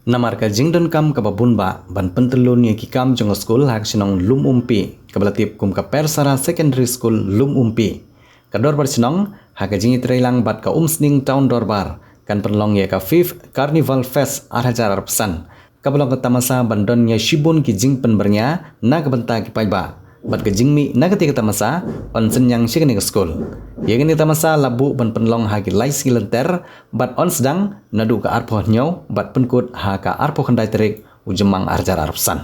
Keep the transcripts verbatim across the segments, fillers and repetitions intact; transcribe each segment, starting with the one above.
Namar ka jingdonkam kaba bun bah ban pyntyllun ïa ki kam jong ka skul ha ka shnong Lumumpi, kaba la tip kum ka Persara Secondary School Lumumpi, ka dorbar shnong ha ka jingïatreilang bad ka Umsning Town Dorbar kan pynlong ïa ka Fifth Carnival Fest ar hajar arphew san, kaba long ka tamasa ban don ïa shibun ki jingpynbyrngia na ka bynta ki paidbah. Bad ka jingmih na katei ka tamasa yn synñiang sha kane ka skul. Ïa kane ka tamasa la buh ban pynlong ha ki lai sngi lynter bad yn sdang naduh ka arphew hynñiew bad pynkut ha ka arphew khyndai tarik u Jymmang ar hajar arphew san.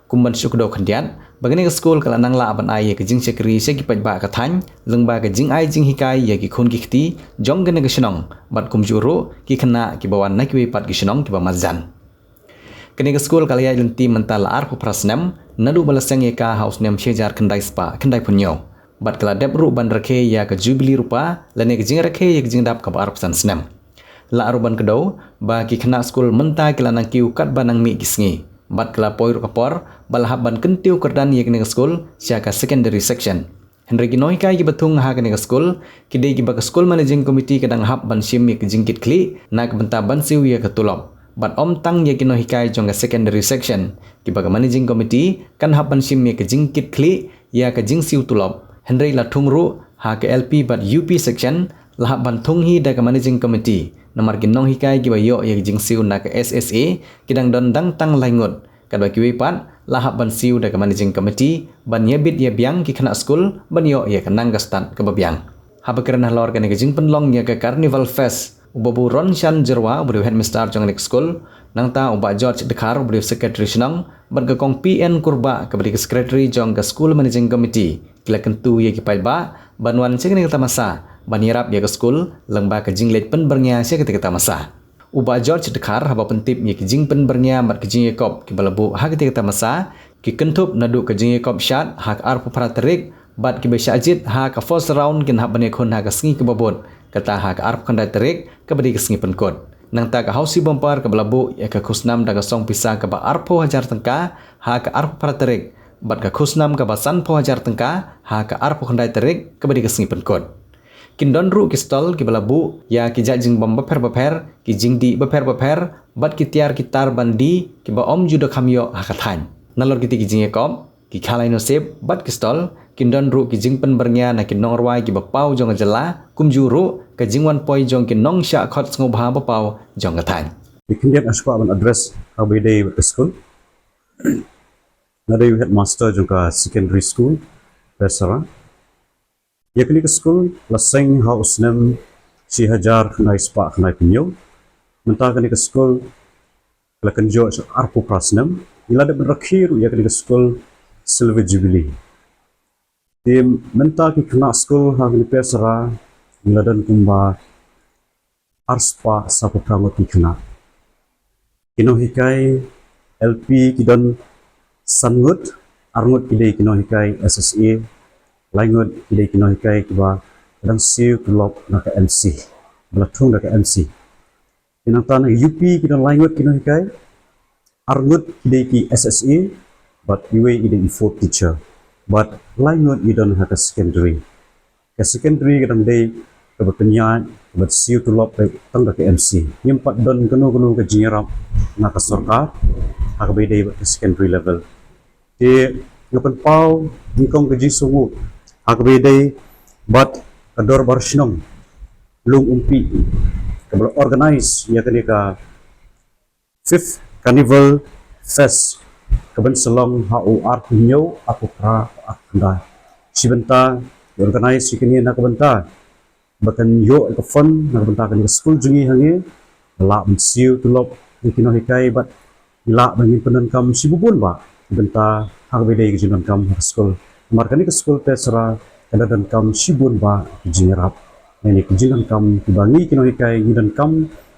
Kum ban shu kdew khyndiat ba kane ka skul ka la nang lah ban ai ïa ka jingshakri sha ki paidbah ka thaiñ lyngba ka jingai jinghikai ïa ki khun ki kti jong kane ka shnong bad kumjuh ruh ki khynnah kiba wan na kiwei pat ki shnong kiba marjan. Kane ka skul ka la ïaid lynti mynta la arphew phra snem naduh ba la seng ïa ka ha u snem shi hajar khyndai spah khyndai phew hynñiew bad ka la dep ruh ban rakhe ïa ka Jubili Rupa lane ka jingrakhe ïa ka jingdap kaba arphew san snem. Lah ruh ban kdew ba ki khynnah skul mynta ki la nang kiew katba nang mih ki sngi bad ka la poi ruh ka por ba la hap ban kyntiew kyrdan ïa kane ka skul sha ka secondary section. Hynrei ki nonghikai kiba thung ha kane ka skul ki dei kiba ka skul managing committee ka dang hap ban shim ïa ka jingkitkhlieh na ka bynta ban siew ïa ka tulop. Bad ym tang ïa ki nonghikai jong ka secondary section kiba ka managing committee kan hap ban shim ïa ka jingkitkhlieh ïa ka jingsiew tulop, hynrei la thung ruh ha ka L P bad U P section la hap ban thung hi da ka managing committee. Namar ki nonghikai kiba ïoh ïa ka jingsiew na ka S S A ki dang don dang tang lai ngut. Katba kiwei pat la hap ban siew da ka managing committee ban ïabit ïabiang ki khynnah skul ban ïoh ïa ka nang ka stad kaba biang. Haba kren halor kane ka jingpynlong ïa ka Carnival Fest, u Babu Ronshan Jyrwa uba dei u headmaster jong kane ka skul, nangta u Bah George Dkhar uba dei u secretary shnong, bad ka Kong P N Kurbah kaba dei ka secretary jong ka school managing committee, ki la kyntu ïa ki paidbah ban wan sha kane ka tamasa ban ïarap ïa ka skul lyngba ka jingleit pynbyrngia sha katei ka tamasa. U Bah George Dkhar haba pyntip ïa ki jingpynbyrngia bad ki jingïakop kiba la buh ha katei ka tamasa, ki kynthup naduh ka jingïakop shad ha ka arphew phra tarik bad kiba shah jied ha ka first round kin hap ban ïakhun ha ka sngi kaba bud, kata ha ka arphew khyndai tarik kaba dei ka sngi pynkut. Nangta ka Housie Bumper kaba la buh ïa ka khusnam da ka song pisa kaba arphew hajar tyngka ha ka arphew phra tarik bad ka khusnam kaba sanphew hajar tyngka ha ka arphew khyndai tarik kaba dei ka sngi pynkut. Kin don ruh ki stall kiba la buh ïa ki jait jingbam bapher bapher, ki jingdih bapher bapher bad ki tiar ki tar ban die kiba ym ju da kham ïoh ha ka thaiñ. Nalor kitei ki jingïakop, ki khalai nusib bad ki stall, kin don ruh ki jingpynbyrngia na ki nongrwai kiba paw jong ka jylla, kumjuh ruh ka jingwan poi jong ki nongshah khot sngewbha ba paw jong ka thaiñ. Ki khyndiat nga sngewbha ban address ha kaba ïadei bad ka skul. Nga dei u headmaster jong ka secondary school Persara. Ïa kane ka skul la seng ha u snem shi hajar khyndai spah khyndai phew hynñiew. Mynta kane ka skul la kynjoh sha arphew phra snem. Ngi la dep ban rakhe ruh ïa kane ka skul Silver Jubilee. Te mynta ki khynnah skul ha kane Persara ngi la don kumba ar spah sawphew phra ngut ki khynnah. Ki nonghikai L P ki don san ngut, ar ngut ki dei ki nonghikai S S A, lai ngut ki dei ki nonghikai kiba dang siew tulop na ka M C, ba la thung da ka M C. Te nangta na U P ki don lai ngut ki nonghikai, ar ngut ki dei ki S S A, bad iwei i dei i fourth teacher, bad lai ngut i don ha ka secondary. Ka secondary ka dang dei kaba pynïaid, kaba siew tulop beit tang da ka M C. Ngim pat don kano kano ka jingïarap na ka sorkar ha kaba ïadei bad ka secondary level. Te nga pynpaw nyngkong ka jingsngewnguh ha kaba ïadei bad ka dorbar shnong Lumumpi kaba la organise ïa kane ka Fifth Carnival Fest kaban sa long ha u arphew hynñiew, arphew phra, arphew khyndai. Shi bynta ki organise ïa kane na ka bynta ba kan ïoh ïa ka fund na ka bynta kane ka skul jong ngi hangne, ba lah ban siew tulop ïa ki nonghikai bad ngi lah ban ngin pyndonkam shibun bun bah ki bynta ha kaba ïadei ka jingdonkam ha ka skul. Namar kane ka skul Persara ka la donkam shibun bah ki jingïarap, lane ki jingdonkam kiba ngi ki nonghikai ngi donkam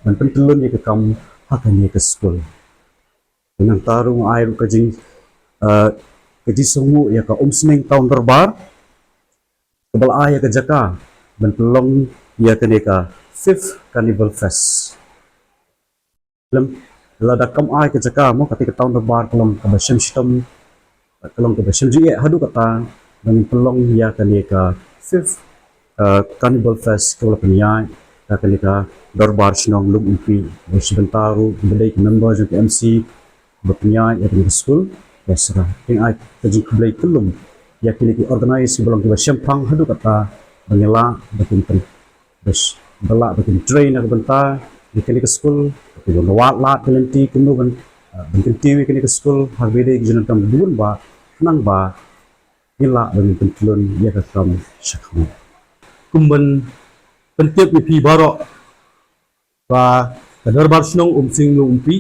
ban pyntyllun ïa ka kam ha kane ka skul. Nangta ruh nga ai ruh ka jing, eh, ka jingsngewnguh ïa ka Umsning Town Dorbar kaba la ai ïa ka jaka ban pynlong ïa kane ka Fifth Carnival Fest. Lem, lada kam ai ka jaka mo, kata ka Town Dorbar ka long kaba shem shitom, ka long kaba shem jingeh haduh katta ba ngin pynlong ïa kane ka Fifth, eh, Carnival Fest kaba la pynïaid Ka kane ka Dorbar Shnong Lum Umpi, bad shi bynta ruh kiba dei ki member jong ka M C ba pynïaid ïa kane ka skul Persara. Te nga ai ka jingkhublei kyllum ïa kine ki organize kiba long kiba shemphang haduh katta ba ngi lah ba kin pyn, bad ba lah ba kin trei na ka bynta ïa kane ka skul, ba kin wad lad ka lynti kumno ban, ah, ban kyntiew ïa kane ka skul ha kaba ïadei ki jingdonkam kiba bun bah, khnang ba ngin lah ba ngin pyntlun ïa ka kam shakhmat. Kum ban pyntip ïa phi baroh ba ka Dorbar Shnong Umsning Lum Umpi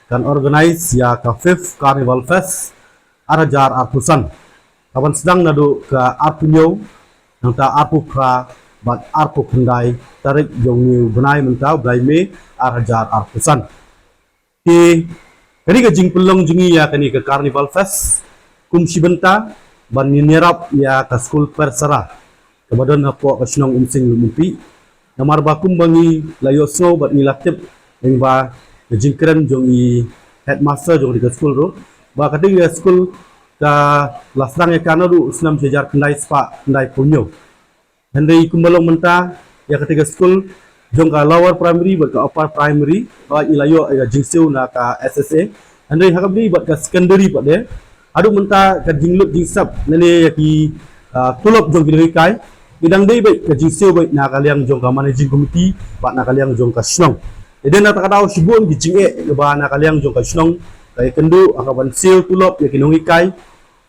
kan organize ïa ka fifth Carnival Fest ar hajar arphew san. Ka ban sdang naduh ka arphew hynñiew, nangta arphew phra bad arphew khyndai tarik jong une u bnai mynta, u bnai May ar hajar arphew san. Te kane ka jingpynlong jong ngi ïa kane ka Carnival Fest kum shi bynta ban ngin ïarap ïa ka skul Persara kaba don hapoh ka shnong Umsning Lum Umpi. Namar ba kumba ngi la ïohsngew bad ngi la tip lyngba ka jingkren jong i headmaster jong kane ka skul ruh, ba kane ka skul ka la sdang ïa ka naduh u snem shi hajar khyndai spah khyndaiphew hynñiew. Hynrei kumba long mynta, ïa kata ka skul jong ka lower primary bad ka upper primary, ba i la ïoh ïa ka jingsiew na ka S S A. Hynrei ha kaba ïadei bad ka secondary pat de, haduh mynta ka jinglut jingsep lane ïa ki, ah, tulop jong ki nonghikai, ki dang dei beit ka jingsiew beit na ka liang jong ka managing committee bad na ka liang jong ka shnong. Te dei na kata ka daw shibun ki jingeh kiba na ka liang jong ka shnong ka ïakynduh ha ka ban siew tulop ïa ki nonghikai,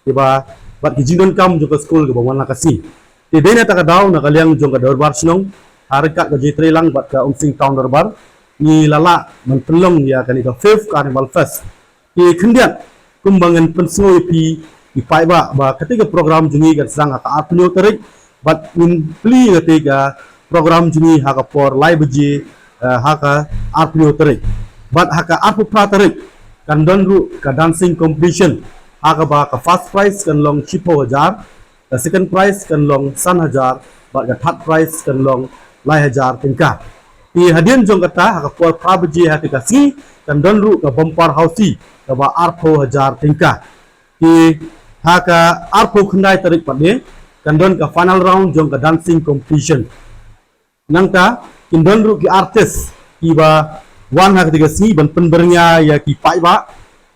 kiba bad ki jingdonkam jong ka skul kiba wan la ka sngi. Te dei na kata ka daw na ka liang jong ka Dorbar Shnong, ha ryngkat ka jingtrei lang bad ka Umsning Town Dorbar, ngi la lah ban pynlong ïa kane ka fifth Carnival Fest. Te khyndiat, kumba ngan pynsngew ïa phi, i paidbah, ba kata ka program jong ngi kan sdang ha ka arphew hynñiew tarik, bad ngin plie ïa kata ka program jong ngi ha ka por lai baje, eh, ha ka arphew hynñiew tarik. Bad ha ka arphew phra tarik kan don ruh ka dancing competition, ha kaba ka first prize kan long shiphew hajar, ka second prize kan long san hajar, bad ka third prize kan long lai hajar tyngka. Te hadien jong kata, ha ka por phra baje ha kata ka sngi, kan don ruh ka bumper housie kaba arphew hajar tyngka. Te ha ka arphew khyndai tarik pat de kan don ka final round jong ka dancing competition. Nangta kin don ruh ki artist kiba wan ha kata ka sngi ban pynbyrngia ïa ki paidbah,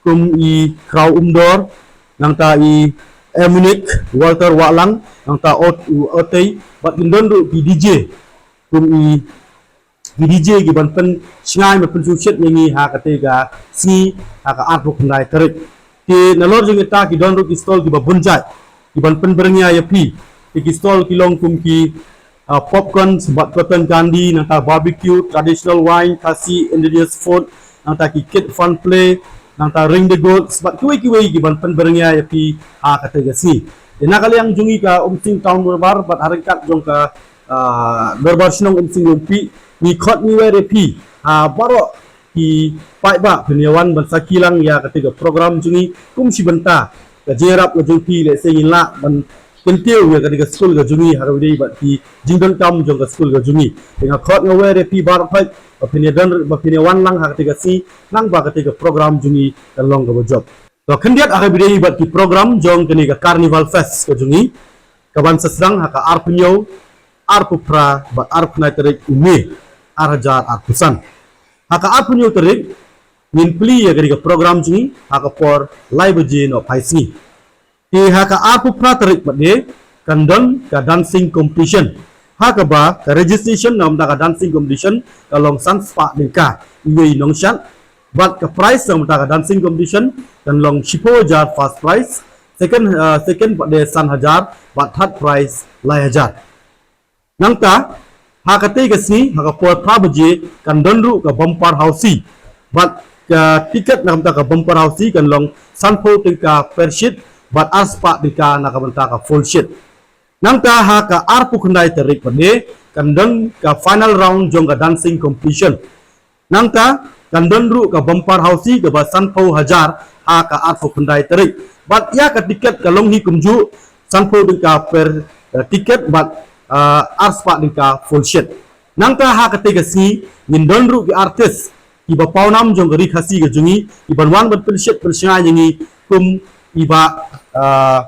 kum i Khraw Umdor, nangta i Emunik, Walter Wahlang, nangta Ot-, u Otei, bad kin don ruh ki D J, kum i ki D J ki ban pynshngaiñ ban pynsngewsih ïa ngi ha kata ka sngi ha ka arphew khyndai tarik. Te nalor jong kita ki don ruh ki stall kiba bun jait ki ban pynbyrngia ïa phi. Te ki stall ki long kum ki, ah, popcorn, bad cotton candy, nangta barbecue, traditional wine, Khasi, indigenous food, nangta ki kit fun play, nangta ring the goats, bad kiwei kiwei ki ban pynbyrngia ïa phi ha kata ka sngi. Te na ka liang jong ngi ka Umsning Town Dorbar bad ha ryngkat jong ka, ah, Dorbar Shnong Umsning Lum Umpi, ngi khot ngi wer ïa phi, ah, baroh ki paidbah, phin ïa wan ban sakhi lang ïa kata ka program jong ngi kum shi bynta ka jingïarap ka jong phi, lehse ngin lah ban kyntiew ïa kata ka skul ka jong ngi ha kaba ïadei bad ki jingdonkam jong ka skul ka jong ngi. Te nga khot nga wer ïa phi baroh khoit ba phin ïa don, ba phin ïa wan lang ha kata ka sngi, nang ba kata ka program jong ngi kan long kaba jop. To khyndiat ha kaba ïadei bad ki program jong kane ka Carnival Fest ka jong ngi, ka ban sa sdang ha ka arphew hynñiew, arphew phra bad arphew khyndai tarik u May ar hajar arphew san. Ha ka arphew hynñiew tarik ngin plie ïa kane ka program jong ngi ha ka por lai baje nohphai sngi. Te ha ka arphew phra tarik pat de kan don ka dancing competition, ha kaba ka registration na ka bynta ka dancing competition ka long san spah tyngka iwei i nongshad, bad ka prize na ka bynta ka dancing competition kan long shiphew hajar first prize, second, eh, second pat de san hajar, bad third prize lai hajar. Nangta ha katei ka sngi ha ka por phra baje kan don ruh ka bumper housie, bad ka tiket na ka bynta ka bumper housie kan long sanphew tyngka per sheet, bad arspah tyngka na ka bynta ka full sheet. Nangta ha ka arphew khyndai tarik pat de kan don ka final round jong ka dancing competition. Nangta kan don ruh ka bumper housie kaba sanphew hajar ha ka arphew khyndai tarik, bad ïa ka tiket ka long hi kumjuh, sanphew tyngka per, eh, tiket, bad, eh, arspah tyngka full sheet. Nangta ha katei ka sngi ngin don ruh ki artist kiba pawnam jong ka ri Khasi ka jong ngi, kiban wan ban pynshet pynshngaiñ ïa ngi, kum i Bah, eh,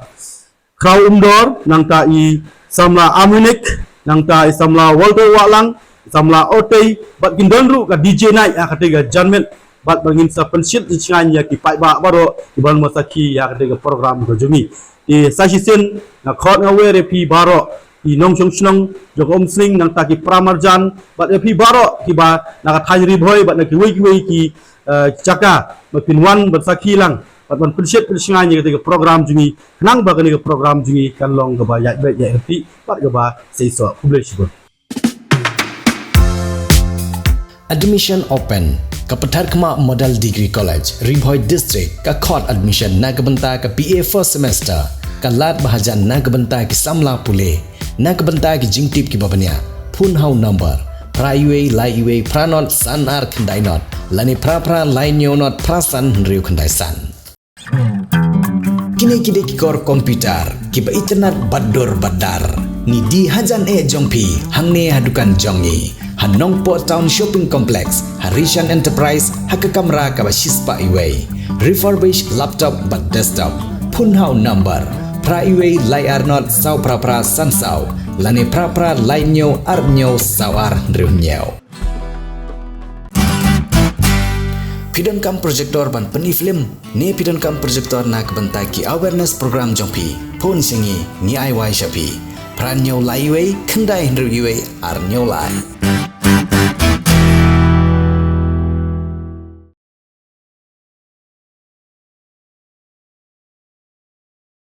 Khraw Umdor, nangta i samla Amunik, nangta i samla Walter Wahlang, samla Otei, bad kin don ruh ka D J night ha katei ka janmiet, bad ba ngin sa pynshit pynshngaiñ ïa ki paidbah baroh kiban wan sakhi ïa katei ka program ka jong ngi. Te sa shisien nga khot nga wer ïa phi baroh ki nongshong shnong jong ka Umsning, nangta ki para marjan, bad ïa phi baroh kiba na ka thaiñ Ri Bhoi bad na kiwei kiwei ki eh, jaka ba phin wan ban sakhi lang bad ban pynshit pynshngaiñ ïa katei ka program jong ngi, khnang ba kane ka program jong ngi kan long kaba ïaid beit ïaid ryntih bad kaba seisoh. Khublei shibun. Admission open. Ka Patharkhmah Model Degree College, Ri Bhoi District, ka khot admission na ka bynta ka B A first semester. Ka lad ba hajan na ka bynta ki samla pule. Na ka bynta ki jingtip kiba bniah, phone ha u number phra wei lai wei phra not san ar khyndai not, lane phra phra lai hynñiew not phra san hynriew khyndai san. Kine ki dei ki kor computer kiba itynnad bad dur bad dar. Ngi die hajan eh jong phi hangne ha dukan jong ngi ha Nongpoh Town Shopping Complex, ha Rishan Enterprise, ha ka kamra kaba shispah wei. Refurbish laptop bad desktop. Phone ha u number phra wei lai ar not saw phra phra san saw, lane phra phra lai hynñiew ar hynñiew saw ar hynriew hynñiew. Phi donkam projector ban pyni film ne phi donkam projector na ka bynta ki awareness program jong phi? Phone sha ngi, ngi ai wai sha phi. Phra hynñiew lai wei khyndai hynriew wei ar hynñiew lai.